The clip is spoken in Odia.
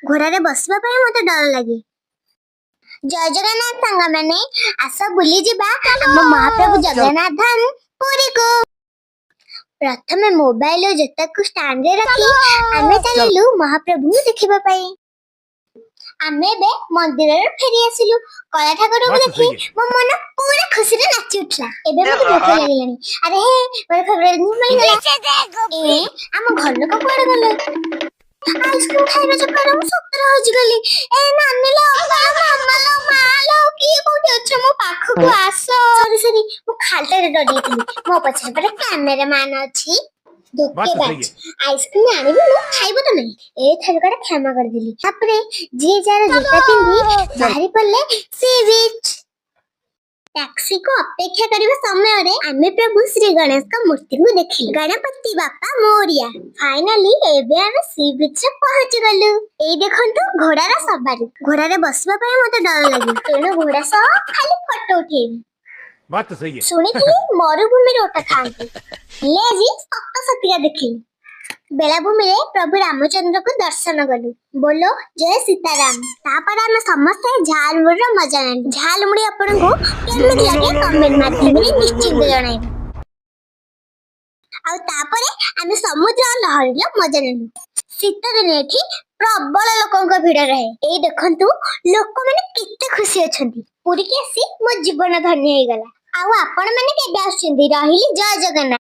ଘୋଡ଼ାରେ ବସିବା ପାଇଁ ମତେ ଡର ଲାଗେ। ଜୟ ଜଗନ୍ନାଥ ସାଙ୍ଗମାନେ, ଆସ ବୁଲିଯିବା ଆମ ମହାପ୍ରଭୁ ଜଗନ୍ନାଥ ଧାମ ପୁରୀକୁ। ପ୍ରଥମେ ମୋବାଇଲ ଓ ଜୋତାକୁ ଷ୍ଟାଣ୍ଡରେ ରଖି ଆମେ ଚାଲିଲୁ ମହାପ୍ରଭୁଙ୍କୁ ଦେଖିବା ପାଇଁ। ଆମେ ଏବେ ମନ୍ଦିରରୁ ଫେରି ଆସିଲୁ। କଳା ଠାକୁରଙ୍କୁ ବାସ୍ ଦେଖି ସହି। ମୋ ମନ ପୁରା ଖୁସିରେ ନାଚି ଉଠିଲା। ଏବେ ମତେ ଭୋକ ଲାଗିଲାଣି। ଆରେ ହେ, ମୋର ଫେଭରାଇଟ ମିଳିଗଲା। ଏ, ଆମ ଘର ଲୋକ କୁଆଡେ ଗଲେ? ଆଇସ୍କ୍ରିମ ଖାଇବା ଚକ୍କରରେ ମୁଁ ସତରେ ହଜିଗଲି। ଏ ନାନୀ ଲୋ, ଅପା, ମାମା ଲୋ, ମା ଲୋ, କିଏ କୋଉଠି ଅଛ? ମୋ ପାଖକୁ ଆସ। ସରି ସରି, ମୁଁ ଖାଲିଟାରେ ଡରିଯାଇଥିଲି। ମୋ ପଛରେ ପରା କ୍ୟାମେରା ମ୍ୟାନ ଅଛି। ଧୋକେବାଜ, ଆଇସ୍କ୍ରିମ ଆଣିବି ମୁଁ, ଖାଇବ ତମେ। ଏଥରକଟା କ୍ଷମା କରିଦେଲି। ତାପରେ ଯିଏ ଯାହାର ଜୋତା ପିନ୍ଧି ବାହାରି ପଡିଲେ ସି ବିଚ୍। ଟ୍ୟାକ୍ସିକୁ ଅପେକ୍ଷା କରିବା ସମୟରେ ଆମେ ପ୍ରଭୁ ଶ୍ରୀ ଗଣେଶଙ୍କ ମୂର୍ତ୍ତିକୁ ଦେଖିଲୁ। ଗଣପତି ବାପା ମୋରିଆ! ଫାଇନାଲି ଏବେ ଆମେ ସି ବିଚ୍ ରେ ପହଞ୍ଚି ଗଲୁ। ଏଇ ଦେଖନ୍ତୁ ଘୋଡାର ସବାରି। ଘୋଡାରେ ବସିବା ପାଇଁ ମତେ ଡର ଲାଗେ, ତେଣୁ ଘୋଡା ସହ ଖାଲି ଫଟୋ ଉଠେଇବି। बात तो सही है। ଶୁଣିଥିଲି ମରୁଭୂମିରେ ଓଟ ଖାଆନ୍ତି, ହେଲେ ଆଜି ସତ ସତିକା ଦେଖିଲି। ବେଳାଭୂମିରେ ପ୍ରଭୁ ରାମଚନ୍ଦ୍ରକୁ ଦର୍ଶନ କଲୁ। ବୋଲୋ ଜୟ ସୀତାରାମ! ତାପରେ ଆମେ ସମସ୍ତେ ଝାଲମୁଢିର ମଜା ନେଲୁ। ଝାଲମୁଢି ଆପଣଙ୍କୁ କେମିତି ଲାଗେ, କମେଣ୍ଟ ମାଧ୍ୟମରେ ନିଶ୍ଚିନ୍ତ ଜଣାଇବେ। ଆଉ ତାପରେ ଆମେ ସମୁଦ୍ର ଲହରୀର ମଜା ନେଲୁ। ଶୀତ ଦିନେ ଏଠି ପ୍ରବଳ ଲୋକଙ୍କ ଭିଡ ରହେ। ଏଇ ଦେଖନ୍ତୁ, ଲୋକମାନେ କେତେ ଖୁସି ଅଛନ୍ତି। ପୁରୀକି ଆସି ମୋ ଜୀବନ ଧନ୍ୟ ହେଇଗଲା। ଆଉ ଆପଣ ମାନେ କେବେ ଆସୁଛନ୍ତି? ରହିଲି, ଜୟ ଜଗନ୍ନାଥ।